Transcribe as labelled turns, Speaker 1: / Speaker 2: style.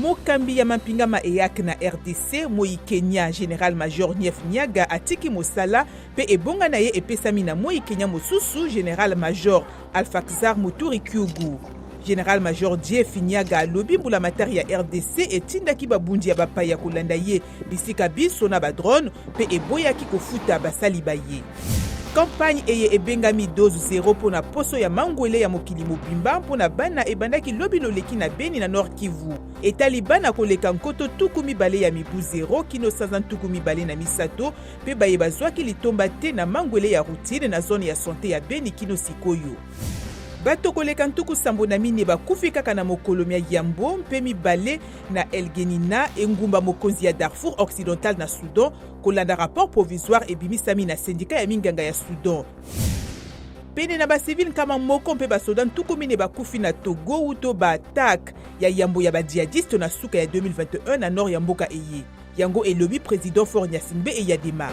Speaker 1: Mokambi ya mampinga ma EAC na rdc, moyi Kenya, general major Nief Nyaga atiki mosala mpe ebonga na ye epesami na moyi Kenya mosusu, general major Alphaxar Muturi Kyugu. General major Jeff Nyaga alobi mbulamatari ya rdc etindaki babundi ya bapaya kolanda ye bisika binso na ba drone mpe eboyaki kofuta basali ba ye. Campagne eye ebengami dose zero mpo na poso ya mangwele ya mokili mobimba mpo na bana ebandaki lobi loleki na Beni na Nord-Kivu. Etali bana koleka 20,000 ya mibu 0 kino sanza 23 mpe baye bazwaki litomba te na mangwele ya routine na zone ya sante ya Beni kino sikoyo. Bato koleka 74 bakufi kaka na mokolo mya yambo mpe mibale na El Geneina, engumba mokonzi ya Darfour occidental na Soudan, kolanda rapport provisoire ebimisami na syndicat ya minganga ya Soudan. Pene na ba civil 100 mpe basoda 40 bakufi na Togo wuto ba attaque ya yambo ya ba djihadistes na suka ya 2021 na nord ya mboka eye. Yango elobi president Faure Gnassingbé Eyadema.